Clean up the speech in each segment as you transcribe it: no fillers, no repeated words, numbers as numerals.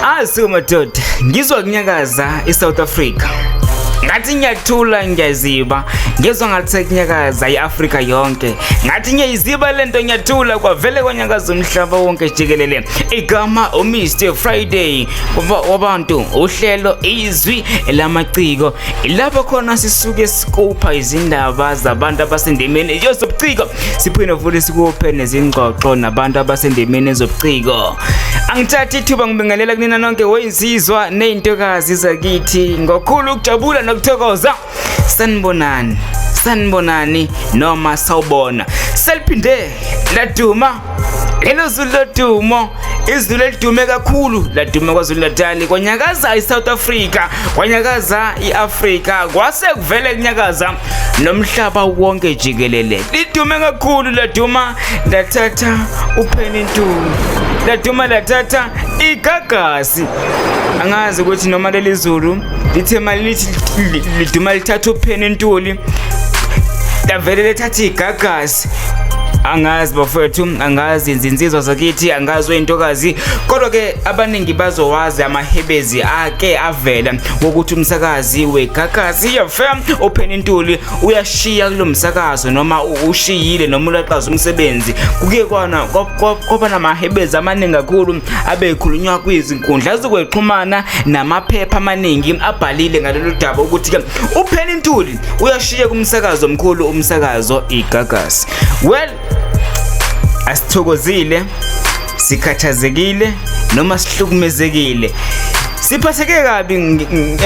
Asu madoda, ngizwa kunyakaza iSouth Africa. Ngathi ngiyathula ngiyaziba, ngezwa ngathi sekunyakaza iAfrika yonke. Ngathi ngiyayiziba lento ngiyathula kwavele kwanyakaza umhlaba wonke jikelele. Igama uMr Friday wabantu uhlelo izwi lamaciko. Ilapho khona sisuke sikupha izindaba zabantu abasendimeni yozobuciko. Siphinde futhi sikuphe nezingxoxo nabantu abasendimeni ezobuciko. Angithathi ithuba ngibingelela kunina nonke weyinsizwa nezintokazi zakithi ngokhulu ukujabula nokuthokoza. Sanibonani. Sanibonani noma sawubona. Seliphinde laduma lelo zulu lodumo izulu elidume kakhulu laduma KwaZulu-Natal kwanyakaza iSouth Africa kwanyakaza iAfrika kwase kuvele kunyakaza nomhlaba wonke jikelele lidume kakhulu laduma lathatha uPenny Ntuli laduma lathatha igagasi angazi ukuthi noma leli zulu lithe malithi liduma lithatha uPenny Ntuli lavele lethatha igagasi angazi bafowethu angazi izinsizwa zakithi angazi oyintokazi kodwa ke abaningi bazowazi amahebezi ake avela wokuthi umsakazi wegagasi FM uPenny Ntuli uyashiya kulo msakazo noma ushiyile noma ulaqaza umsebenzi kuke kwana kwaba namahebezi amaningi kakhulu abekhulunywa kwizinkundla zokuxhumana namaphepha amaningi abhalile ngalolu daba ukuthi ke uPenny Ntuli uyashiya kumsakazo omkhulu umsakazo iGagasi well asithokozile sikhathazekile noma sihlukumezekile siphatheke kabi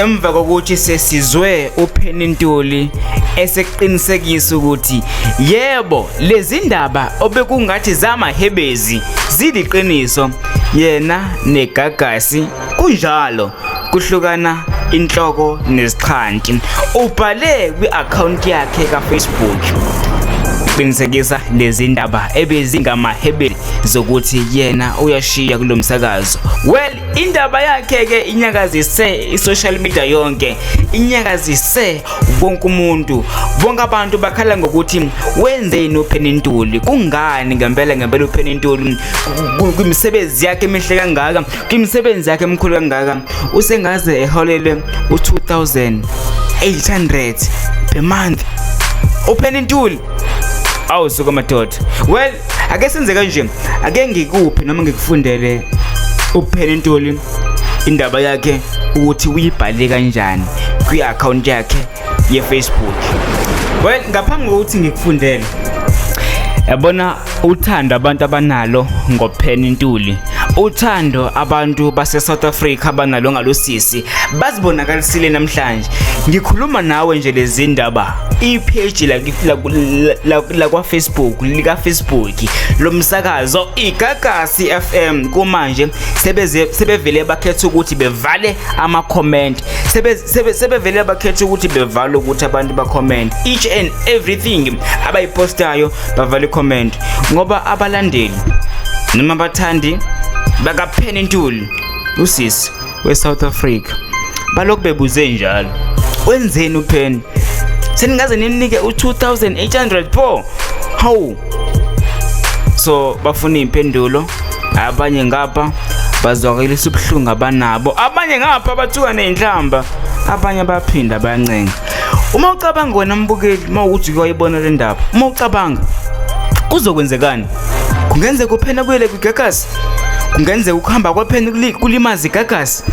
emva kokuthi sesizwe uPenny Ntuli eseqinisekisa ukuthi yebo lezi ndaba obekungathi zamahebezi ziliqiniso yena negagasi kunjalo kuhlukana inhloko nezixhanti ubhale kwi-akhawunti yakhe kaFacebook qinisekisa lezi ndaba ebezingamahebeli zokuthi yena uyashiya kulo msakazo well indaba yakhe ke inyakazise i-social media yonke inyakazise wonke umuntu bonke abantu bakhala ngokuthi wenzeni uPenny Ntuli kungani ngempela ngempela uPenny Ntuli kwimisebenzi yakhe emihle kangaka kwimisebenzi yakhe emikhulu kangaka usengaze eholelwe u-2800 per month uPenny Ntuli awu suka madoda well ake senze kanje ake ngikuphe noma ngikufundele uPenny Ntuli indaba yakhe ukuthi uyibhale kanjani kwi-account yakhe ye-Facebook well ngaphambi kokuthi ngikufundele yabona uthando abantu abanalo ngoPenny Ntuli uthando abantu base South Africa abanalo ngalosisi bazibonakalisile namhlanje ngikhuluma nawe nje lezi ndaba ipage la kwa Facebook lika Facebook lomsakazo iGagasi FM kumanje sebeze sebevele bakhetha ukuthi bevale ama comment sebevele bakhetha ukuthi bevale ukuthi abantu ba comment each and everything abayipostayo bavale comment ngoba abalandeli noma abathandi bakaPenny Ntuli usisi we-South Africa balokhu bebuze njalo wenzeni uPenny seningaze ninike u-2800 pho hawu so bafuna iy'mpendulo abanye ngapha bazwakalisa ubuhlungu abanabo abanye ngapha bathuka ney'nhlamba abanye baphinda bayancenga uma ucabanga wena mbukeli uma ukuthi uyayibona le ndaba uma ucabanga kuzokwenzekani kungenzeka uPenny abuyele kwigagasi kungenzeka ukuhamba kwaPenny kulimaza igagasi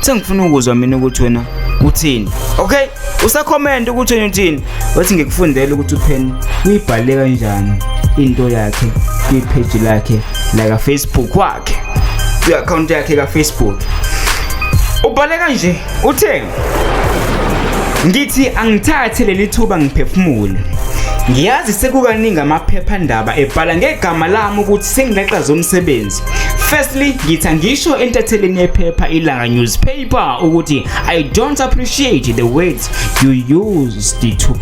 sengifuna ukuzwa mina ukuthi wena uthini okay usacomment ukuthi wena uthini wathi ngikufundele ukuthi uPenny uyibhale kanjani into yakhe kwipage lakhe la Facebook wakhe kwi-account yakhe ka-Facebook ubhale kanje uthe ngithi angithathe leli thuba ngiphefumule ngiyazi sekukaningi amaphephandaba ebhala ngegama lami ukuthi sengileqaza umsebenzi firstly ngithi angisho entatheleni yephepha ilanga newspaper ukuthi I don't appreciate the words you used to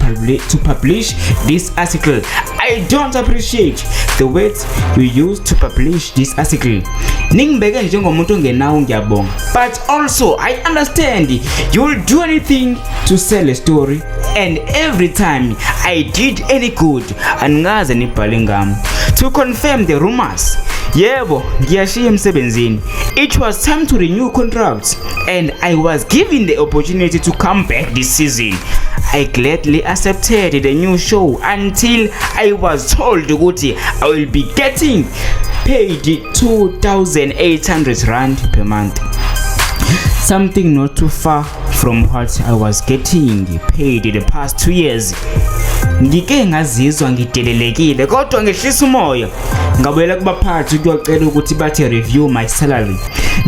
publish this article I don't appreciate the words you used to publish this article ningibeke njengomuntu ongenawo ngiyabonga but also I understand you will do anything to sell a story and every time I did any good angaze nibhale ngami to confirm the rumors Yebo, ngiyashiya emsebenzini. It was time to renew contracts and I was given the opportunity to come back this season. I gladly accepted the new show until I was told ukuthi I will be getting paid R2,800 per month. Something not too far from what I was getting paid the past 2 years. Ngike ngazizwa ngidelelekile, kodwa ngehlisa umoya, ngabuyela kubaphathi ukuyocela ukuthi bathi review my salary.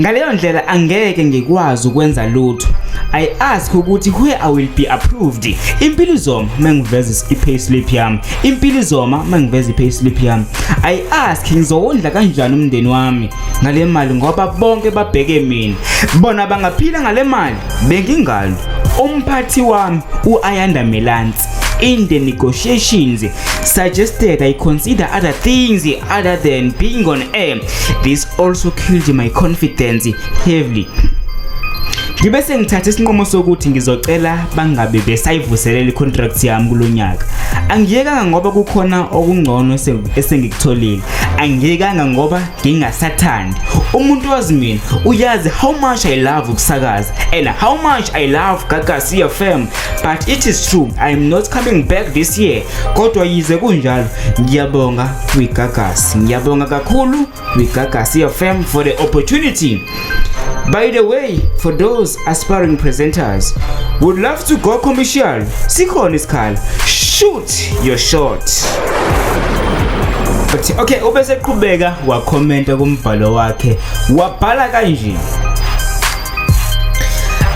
Ngaleyo ndlela angeke ngikwazi ukwenza lutho. I ask ukuthi where I will be approved. Impilo izoma mengiveza i-payslip yami. Impilo izoma mengiveza i-payslip yami. I ask, ngizowondla kanjani umndeni wami ngale mali, ngoba bonke babheke mina? Bona bangaphila ngale mali? Bengingalo. Umphathi wami uAyanda Melansi in the negotiations suggested I consider other things other than being on air. This also killed my confidence heavily. Ngibe sengithatha isinqumo sokuthi ngizocela bangabe besayivuselela icontract yami kulonyaka. Angiyekanga ngoba kukhona okungcono esengikutholile. Angiyekanga ngoba ngingasathandi. Umuntu wazi mina uyazi how much I love ukusakaza and how much I love Gagasi FM, but it is true, I am not coming back this year. Kodwa yize kunjalo, ngiyabonga kwiGagasi. Ngiyabonga kakhulu kwiGagasi FM for the opportunity. By the way, for those aspiring presenters would love to go commercial, sikhona isikhala. Shoot your shot. But okay, ubese qhubeka wakhomenta kumbhalo wakhe, wabhala kanje: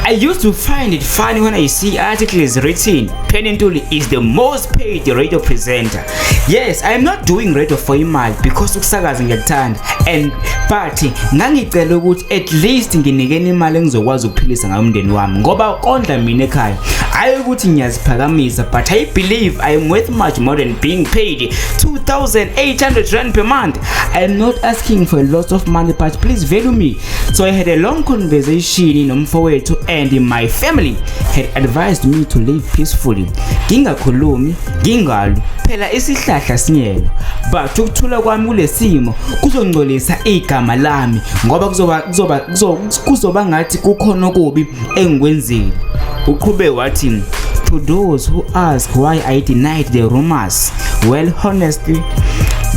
I used to find it funny when I see articles written, "Penny Ntuli is the most paid radio presenter." Yes, I am not doing radio for imali because ukusakaza ngiyakuthanda, and but ngangicela ukuthi at least nginikeni imali engizokwazi ukuphilisa ngayo umndeni wami, ngoba kondla mina ekhaya. Hayi ukuthi ngiyaziphakamisa, but I believe I am worth much more than being paid R2,800 per month. I am not asking for a lot of money, but please value me. So I had a long conversation nomfowethu and my family had advised me to live peacefully. Ngingakhulumi, ngingalwi. Phela isihlahla sinyelo. But ukuthula kwami kulesimo kuzongcolisa igama lami, ngoba kuzoba ngathi kukhona okubi engikwenzile. Uqhube wathi, to those who ask why I denied the rumors, well, honestly,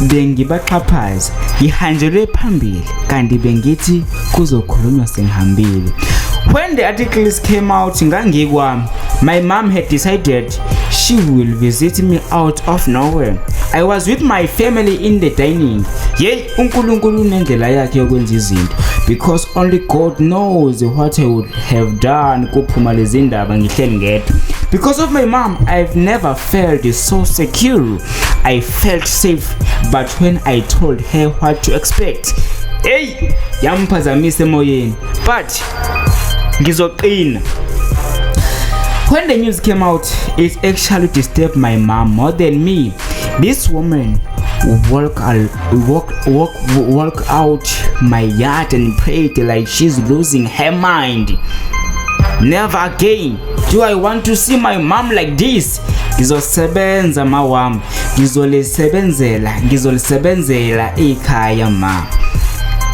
bengibaxhaphaza, ngihanjelwe phambili, kanti bengithi kuzokhulunywa sengihambile. When the articles came out, ngangikwami. My mom had decided she will visit me out of nowhere. I was with my family in the dining. Yey, uNkulunkulu unendlela yakhe yokwenza izinto, because only God knows what I would have done kuphuma lezi ndaba ngihleli ngedwa. Because of my mom, I've never felt so secure. I felt safe, but when I told her what to expect, hey, yamphazamisa emoyeni. But ngizoqina. When the news came out, it actually disturbed my mom more than me. This woman walk walk walk out my yard and prayed like she's losing her mind. Never again do I want to see my mom like this. Ngizosebenza mawami, ngizolisebenzela, ngizolisebenzela ikhaya ma.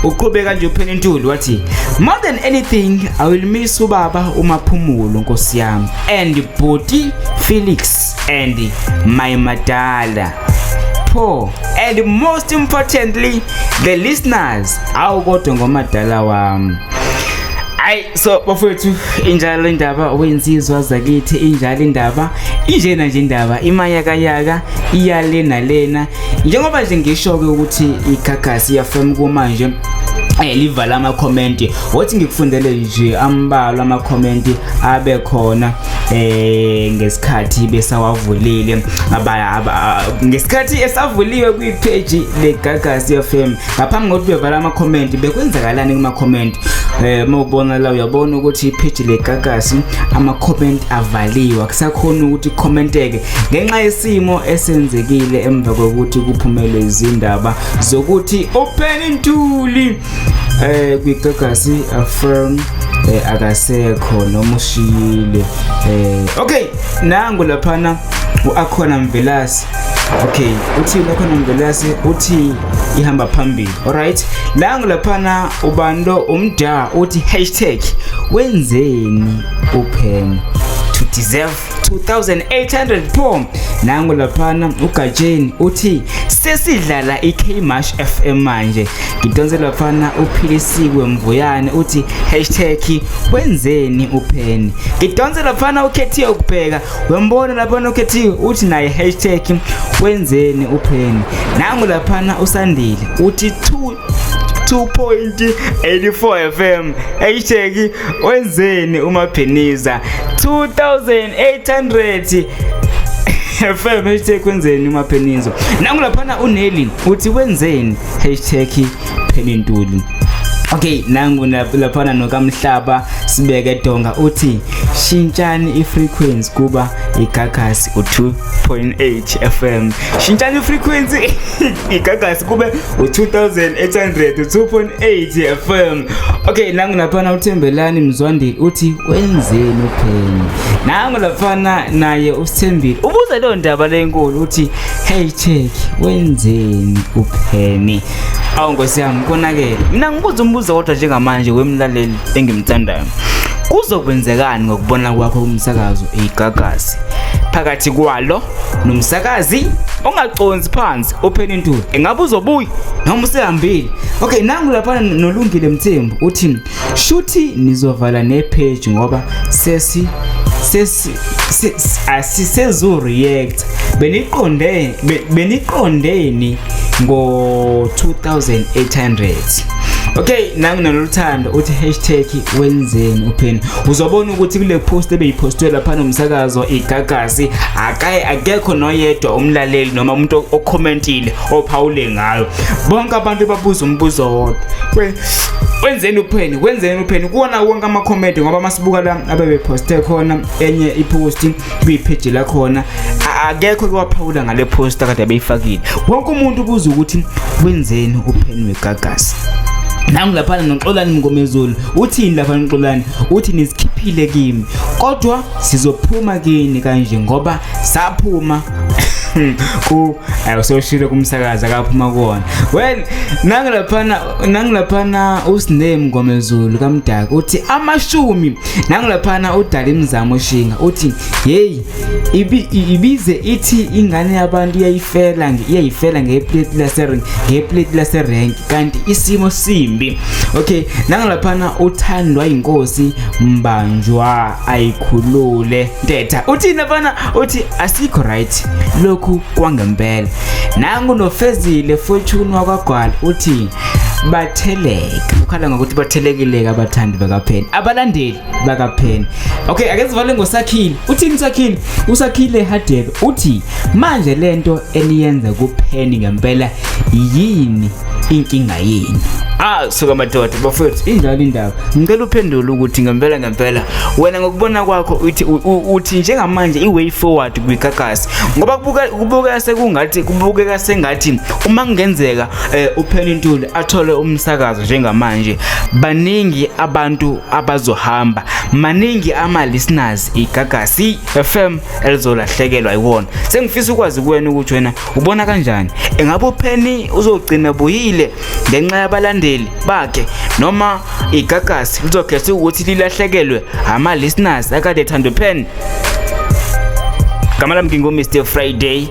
Uqhubeka nje uPenny Ntuli wathi, more than anything I will miss ubaba uMaphumulo, nkosi yami, and Bhuti Felix and my madala Pho, and most importantly the listeners. Awu, kodwa ngomadala wami. Ayi, so bafowethu, injalo indaba wensizwa zakithi, injalo indaba, injena nje indaba imayakayaka, iyale nalena, njengoba nje ngisho ke ukuthi iGagasi FM kumanje livala ama comment. Wothi ngikufundele nje ambalwa ama comment abe khona ngesikhathi besawavulile, ngesikhathi esavuliwe kwi page leGagasi FM ngaphambi kokuthi bevala ama comment. Bekwenzakalani kuma comment? Mawubona la, uyabona ukuthi ipage leGagasi ama comment avaliwe, akusakhona ukuthi commenteke ngenxa yesimo esenzekile emva kokuthi kuphumele izindaba zokuthi uPenny Ntuli kwiGagasi FM akasekho noma ushiyile. Okay, nangu laphana uAkhona Mvelasi. Okay, uthi lakhona Mvelase uthi ihamba phambili. Alright, la ngulaphana ubani lo umda uthi hashtag wenzeni uPen to deserve 2800 pho. Nangu laphana uGatsheni uthi sesidlala iK Mash FM manje. Ngidonse laphana uPhilisiwe Mvuyane uthi hashtag wenzeni uPen. Ngidonse laphana uKhethiwe ukubheka wembona laphana uKhethiwe uthi naye hashtag wenzeni uPen. Nangu laphana uSandile uthi 2 2.84 FM hashtag wenzeni uMapheniza 2800 FM hashtag wenzeni uMaphenizo. Nangu laphana uNelly uthi wenzeni hashtag Penintuli. Okay, nangu laphana noKamhlaba sibeke donga uthi shintshani ifrequency kuba iGagasi u2.8 FM. Shintshani ifrequency iGagasi kube u2800 2.8 FM. Okay, nangu laphana uThembelani Mzwandile uthi wenzeni uPenny. Nangu laphana naye uSithembile ubuza leyo ndaba lenkulu uthi hashtag wenzeni uPenny. Awu nkosi yami, konakele. Mina ngibuza umbuzo kodwa njengamanje wemlaleli engimthandayo. Kuzokwenzekani ngokubona kwakho umsakazo iGagasi phakathi kwalo nomsakazi ongaconsi phansi uPenny Ntuli? Engabe uzobuya noma usehambile? Okay, nangu laphana noLungile Mthembu uthi shuthi nizovala nepage ngoba sesi sesi asisezo react beniqonde beniqondeni ngo 2800. Okay, nangu noluthando uthi hashtag wenzeni uPenny. Uzobona ukuthi kule post ebeyipostwe lapha nomsakazo iGagasi akaye akekho noyedwa umlaleli noma umuntu ocommentile ophawule ngayo. Bonke abantu babuza umbuzo wodwa, wenzeni uPenny, wenzeni uPenny kuwona wonke ama comment, ngoba masibuka la abebeposte khona enye ipost kuyipage la khona akekho kwaphawula ngale post akade beyifakile. Wonke umuntu ubuza ukuthi wenzeni uPenny weGagasi. Nangu laphana noXolani Mngomezulu uthini lapha noXolani uthi nizikhiphile kimi kodwa sizophuma kini kanje ngoba saphuma ku ayisoshilo kumsakaza akaphuma kuwona. Well, nangu laphana uSine Mngomezulu kaMdaka uthi amashumi. Nangu laphana uDali Imzamo Shinga uthi hey ibize ithi ingane yabantu iyayifela iyayifela ngeplate lase ngeplate lase rank kanti isimo simbi. Okay, nangu laphana uthandwa inkosi Mbanjwa ayikhulule Ntetha uthi laphana uthi asikho right lokhu kwangempela. Nangu noFezile Fortune wakwaGwala uthi batheleka, ukhala ngokuthi bathelekile abathandi bakaPenny, abalandeli bakaPenny. Okay, ake sivale ngoSakhile. Uthini uSakhile? USakhile Hadebe uthi manje lento eniyenza kuPenny ngempela yini inkinga yini? Ah, suka madoda bafowethu, injalo indaba. Ngicela uphendule ukuthi ngempela ngempela wena ngokubona kwakho uthi uthi njengamanje i-way forward kwiGagasi, ngoba kubukeka sekungathi kubukeka sengathi uma kungenzeka uPenny Ntuli athole umsakazo njengamanje, baningi abantu abazohamba, maningi ama listeners iGagasi FM elizolahlekelwa iwona. Sengifisa ukwazi kuwena ukuthi wena ubona kanjani, engabe uPenny uzogcina buyile ngenxa yabalandeli bakhe noma iGagasi lizokhetha ukuthi lilahlekelwe ama listeners akade ethanda uPenny? Gama lami ngingu Mr Friday,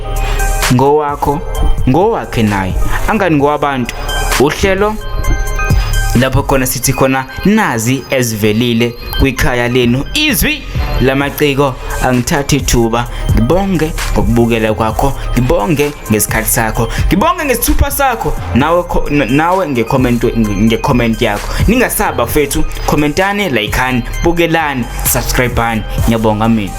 ngowakho ngowakhe naye angani ngowabantu, uhlelo lapho khona sithi khona nazi ezivelile kwikhaya lenu, izwi lamaciko. Angithathi ithuba ngibonge ngokubukela kwakho, ngibonge ngesikhathi sakho, ngibonge ngesithupha sakho, nawe nawe ngecomment ngecomment yakho. Ningasaba fethu, commentani, likeani, bukelani, subscribeani. Ngiyabonga mina.